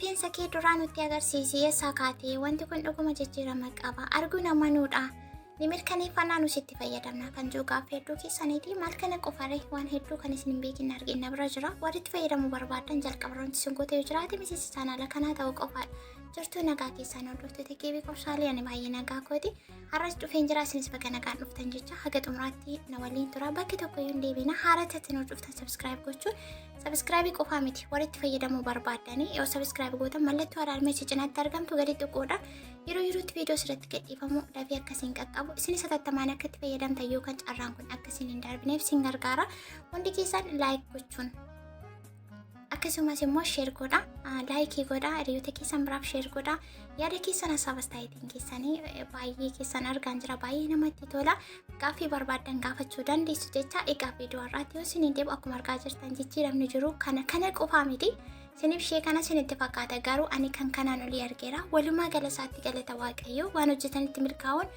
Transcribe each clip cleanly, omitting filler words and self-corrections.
Rifeensa kee duraa nutti agarsiisi eessaa kaatee wanti kun dhuguma jijjiirama qaba arguun amanuudha. Ni mirkaneeffannaa nus itti fayyadamna kan jiru gaaffii hedduu keessaniiti. Maal kana qofaree waan hedduu kan isin hin beekin argina bira jira. Warri itti fayyadamuu barbaadan jalqaba wanti isin goote yoo jiraate miseensa chaanaala kanaa ta'uu qofaadha. Jirtuu nagaa keessaan hordoftoota keebii qorsaalee ani baay'ee nagaa kooti. Har'as dhufeen jira isinis baga nagaan dhuftan jecha haga xumuraatti na waliin tura. Bakki tokko iyyuu hin deebiina haala tatti nu dhuftan subscribe gochuun subscribe qofaa miti warri itti fayyadamuu barbaaddanii yoo subscribe gootan mallattoo alaarmicha cinaatti argamtu gadi tuquudha. Yeroo yerootti viidiyoo asirratti gadhiifamu dafee akka isin qaqqabu isinis hatattamaan akka itti fayyadamtan yookaan carraan kun akka isin hin darbineef isin gargaara. Hundi keessan like gochuun akkasumas immoo share godha, like godha, hiriyoota keessan biraaf share godha. Yaada keessan hasaabas taayitiin keessanii baay'ee keessan argaan jira baay'ee namatti tola. Gaaffii barbaaddan gaafachuu dandeessu jecha egaa viidiyoo har'aatti yoo isin hin deebi'u akkuma argaa jirtan jijjiiramni jiru kana kana qofaa miti. Isiniif ishee kana isinitti fakkaata garuu ani kan kanaan olii argeera. Walumaa gala isaatti galata Waaqayyoo waan hojjetanitti milkaa'uun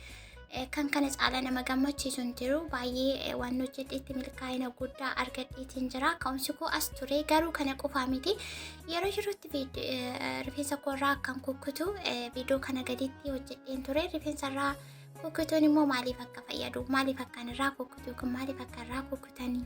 kan kana caalaa nama gammachiisu hin jiru. Baay'ee waan hojjedhetti milkaa'ina guddaa argadheetiin jira. Ka'umsi koo as ture garuu kana qofaa miti. Yeroo yerootti rifeensa koo irraa akkan kukkutu viidiyoo kana gaditti hojjedheen ture. Rifeensa irraa kukkutuun immoo maaliif akka fayyadu maaliif akkan irraa kukkutu yookiin maaliif akka irraa kukkutanii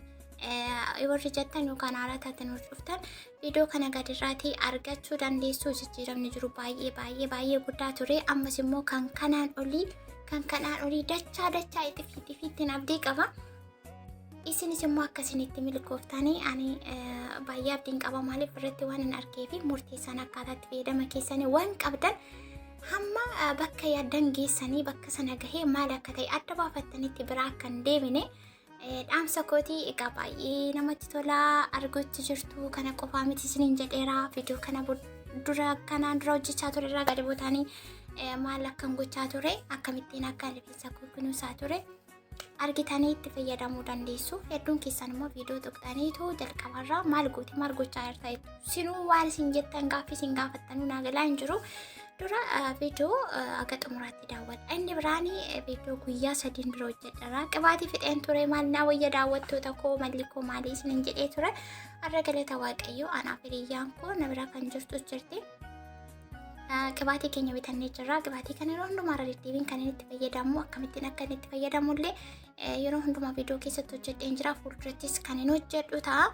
warri jettan yookaan haaraa taatan warri dhuftan viidiyoo kana gadirraatii argachuu dandeessu. Jijjiiramni jiru baay'ee baay'ee baay'ee guddaa ture. Ammas immoo kan kanaan olii kan kanaan olii dachaa dachaa itti ifiittiin abdii qaba. Isinis immoo akkasinitti milkooftanii ani baay'ee abdiin qaba maaliif irratti waan hin argee fi murteessaan akkaataa itti fayyadama keessanii waan qabdan hamma bakka yaaddan geessanii bakka sana gahee maal akka ta'e adda baafattanitti biraa akka hin deebine dhaamsa kootii. Egaa baay'ee namatti tola arguutti jirtu kana qofaa miti isiniin jedheera. Viidiyoo kana dura kanaan dura hojjechaa ture irraa gadi buutanii maal akkan gochaa ture akkamittiin akka rifeensa koo kunuunsaa ture argitanii itti fayyadamuu dandeessu. Hedduun keessan immoo viidiyoo tuqxaniitu jalqabarraa maal goote maal gochaa jirta jettu. Sinuu waan isin jettan gaaffii isin gaafattanuu naa galaa hin jiru. Dura viidiyoo aga xumuraatti daawwadha. Inni biraan viidiyoo guyyaa 3n dura hojjedhara. Qibaatii fixeen ture maal naa wayya daawwattoota koo malli koo maalii isiniin jedhee ture. Har'a galata Waaqayyoo anaaf hiriyyaan koo na bira kan jirtus jirti. Qibaatii keenya bitannee jirra. Qibaatii kana yeroo hundumaa irra deddeebiin kan inni itti fayyadamu akkamittiin akka inni itti fayyadamu illee yeroo hundumaa viidiyoo keessatti hojjedheen jira. Fuuldurattis kan hin hojjedhu ta'a.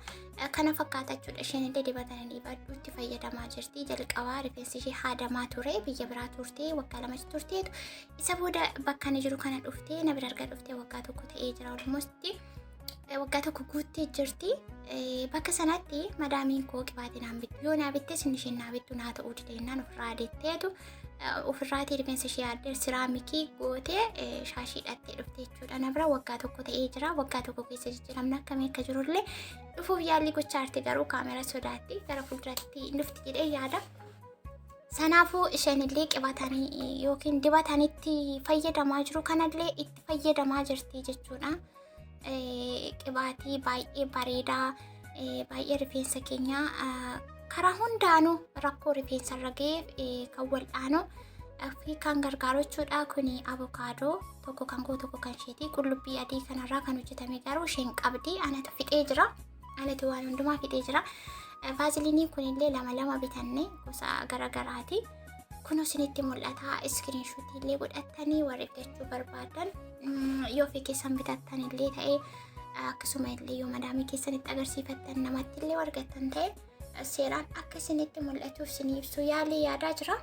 Kana fakkaata jechuudha. Isheen illee dibatanii dibadhu itti fayyadamaa jirti. Jalqabaa rifeensi ishee haadamaa ture. Biyya biraa turte waggaa 2 turteetu. Isa booda bakka inni jiru kana dhuftee na bira erga dhuftee waggaa 1 ta'ee jira. Almost waggaa 1 guuttee jirti. Bakka sanatti madaamiin koo qibaatii naan bittu. Yoo naa bittes inni isheen naa bittu naa ta'uu dide jennaan ofirraa detteetu ofirraatii rifeensa ishee addee siraamikii gootee shaashii hidhattee dhufte jechuudha. Na bira waggaa 1 ta'ee jira. Waggaa 1 keessa jijjiiramni akkamii akka jirullee dhufuuf yaalii gochaa jirti garuu kaamera sodaatti gara fuulduratti dhufti jedhee yaada. Sanaafuu isheen illee qibatanii yookiin dibatanitti fayyadamaa jiru kanallee itti fayyadamaa jirti jechuudha. Qibaatii baay'ee bareedaa baay'ee rifeensa keenya karaa hundaanuu rakkoo rifeensa irra ga'eef kan wal'aanu fi kan gargaaru jechuudha. Kuni avokaadoo tokko kan koo tokko kan isheeti. Qullubbii adii kanarraa kan hojjetame garuu isheen qabdi. Anatu fixee jira. Anatu waan hundumaa fixee jira. Vaaziliiniin kunillee lama lama bitanne gosa garagaraati. Kun isinitti mul'ata. Iskiriinshuutii illee godhattanii warri bitachuu barbaadan yoo ofii keessan bitattan illee ta'e akkasuma illee yoo madaamii keessanitti agarsiifattan namatti illee argattan ta'e seeraan akka isinitti mul'atuuf isinii ibsuu yaalii yaadaa jira.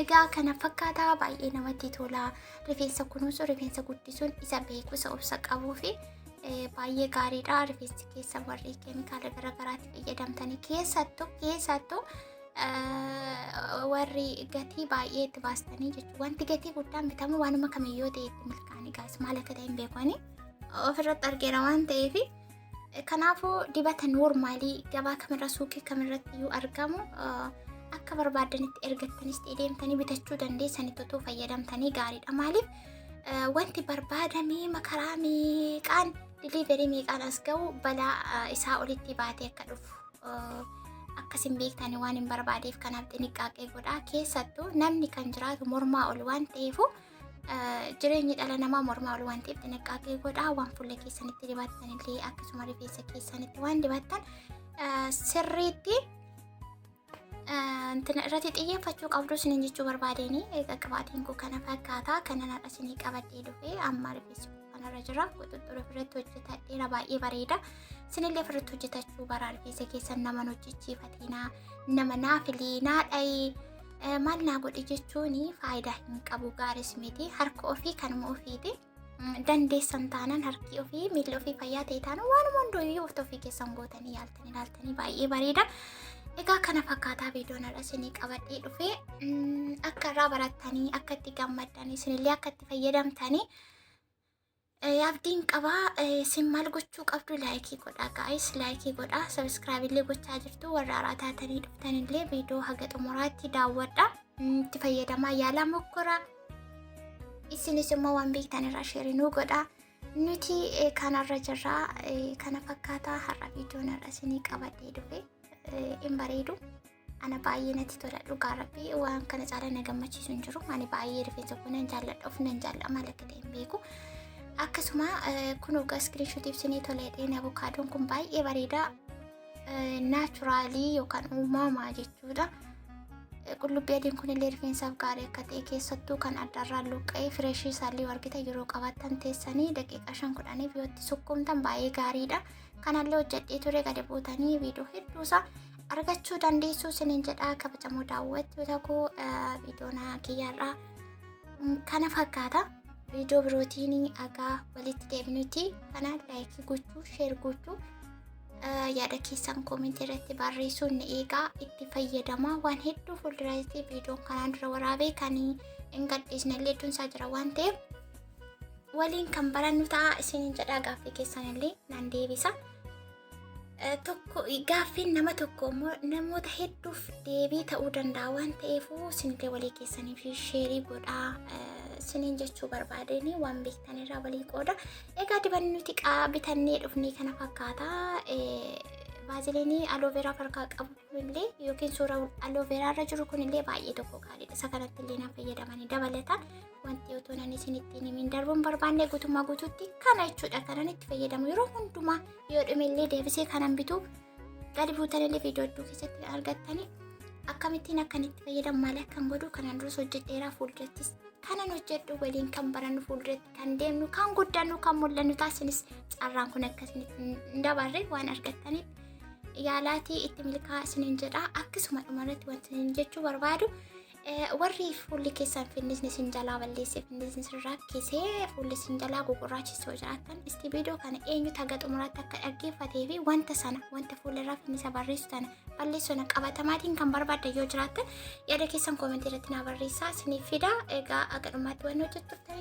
Egaa kana fakkaataa baay'ee namatti tola. Rifeensa kunuunsu rifeensa guddisuun isa beeku isa obsa qabuu fi baay'ee gaariidha. Rifeensi keessa warri keemikaala garaagaraatti fayyadamtanii keessattuu keessattuu warri gatii baay'ee itti baastanii jechuudha. Wanti gatii guddaan bitamu waanuma kamiyyoo ta'e itti milkaa'anii gaas maal akka ta'e hin beekani. Ofirratti argeera waan ta'eef. Kanaafuu dibata noormaalii gabaa kamirra suuqii kamirratti iyyuu argamu akka barbaadanitti ergattanis ta'e deemtanii bitachuu dandeessanitti otoo fayyadamtanii gaariidha. Maaliif wanti barbaadamee makaraa meeqaan diliiverii meeqaan as ga'u balaa isaa olitti baatee akka dhufu akkasin beektanii waan hin barbaadeef kanaaf xiniqqaaqee godhaa. Keessattuu namni kan jiraatu mormaa ol waan ta'eefu jireenyi dhala namaa mormaa ol waan ta'eef xiniqqaaqee godhaa. Waan fuula keessanitti dibattan illee akkasuma rifeensa keessanitti waan dibattan sirriitti Irratti xiyyeeffachuu qabdu isiniin jechuu barbaadeen. Egaa qibaatiin koo kana fakkaata. Kanan har'a isinii qabadhee dhufe amma rifeensi koo kanarra jira. Quxuxxura ofirratti hojjetadheera, baay'ee bareeda. Isinillee ofirratti hojjetachuu baraa. Rifeensa keessan naman hojjechiifatinaa, nama naa filii, naa dhayii, maal naa godhi jechuun faayidaa hin qabu, gaaris miti. Harka ofii kanuma ofiiti. Dandeessan taanaan, harki ofii miilli ofii fayyaa ta'e taanaan, waanuma hundayyuu ofii keessan gootanii yaaltanii ilaaltanii baay'ee bareeda. Egaa kana fakkaataa viidiyoon har'a isinii qabadhee dhufe. Akka irraa barattanii, akka itti gammaddanii, isinillee akka itti fayyadamtanii abdiin qabaa. Isin maal gochuu qabdu? Like godhaa guys, like godhaa. Subscribe illee gochaa jirtu. Warra haaraa taatanii dhuftanillee viidiyoo haga xumuraatti daawwadha. Itti fayyadamaa, yaalaa, mokkoraa. Isinis immoo waan beektan irraa share nuu godhaa. Nuti kanarra jirraa. Kana fakkaataa har'a viidiyoon har'a isinii qabadhee dhufe hin bareedu. Ana baay'ee natti tola, dhugaa rabbii. Waan kana caalaa na gammachiisu hin jiru. Ani baay'ee rifeensa koo nan jaalladha, of nan jaalladha, maal akka ta'e hin beeku. Akkasuma kun ogaa screenshot isinii tola jedheen. Avokaadoon kun baay'ee bareeda, natural yookaan uumamaa jechuudha. Qullubbii adiin kun illee rifeensaaf gaarii akka ta'e, keessattuu kan addarraa luqqa'ee fresh isaallee argita yeroo qabaattan teessanii daqiiqaa 5-10f yoo itti sukkuumtan baay'ee gaariidha. Kanallee hojjedhee ture, gadi buutanii viidiyoo hedduusaa argachuu dandeessu isiniin jedha. Kabajamoo daawwattoota koo, viidiyoon kiyyaarraa kana fakkaata. Viidiyoo birootiin agaa walitti deebinuti kana like gochuu, share gochuu, yaada keessan comment irratti barreessuun ni eegaa. Itti fayyadamaa. Waan hedduu fuulduratti viidiyoon kanaan dura waraabee kan hin gadhiisne illee hedduun isaa jira waan ta'eef waliin kan barannu ta'a isiniin jedhaa. Gaaffii keessan illee nan deebisa. Tokko gaaffiin nama tokko immoo namoota hedduuf deebii ta'uu danda'a waan ta'eef isinillee walii keessanii fi share godhaa isiniin jechuu barbaadeen. Waan beektan irraa walii qooda. Egaa dibanni nuti bitannee dhufne kana fakkaata. Vaseline aloe vera harkaa qabu kunillee yookiin suura aloe vera irra jiru kunillee baay'ee tokko gaariidha. Isa kanatti illee nan fayyadamanii dabalataan wanti otoo nan isinittiin himin darbuun barbaanne guutummaa guutuutti kana jechuudha. Kanan itti fayyadamu yeroo hundumaa, yoo dhume illee deebisee kanan bitu. Gadi buutanillee viidiyoo hedduu keessatti argattanii akkamittiin akkan itti fayyadamu, maal akkan godhu kanaan duras hojjedheeraa, fuuldurattis kanan hojjedhu, waliin kan barannu, fuulduratti kan deemnu, kan guddannu, kan mul'annu taasinis. Carraan kun akkasinitti hin dabarre waan argattaniif yaalaatii itti milkaa'aa isiniin jedha. Akkasuma dhumarratti wanti isin jechuu barbaadu, warri fuulli keessan finnisni isin jalaa balleesse, finnisni isin rakkisee, fuulli isin jalaa gugurraachisee jiraattan, isti viidiyoo kana eenyutu haga xumuraatti akka dhaggeeffatee fi wanta sana, wanta fuulirraa finnisa barreessu sana balleessu sana qabatamaatiin kan barbaaddan yoo jiraattan, yaada keessan comment irratti naa barreessaa, isiniif fida. Egaa haga dhumaatti waan hojjettuftaniif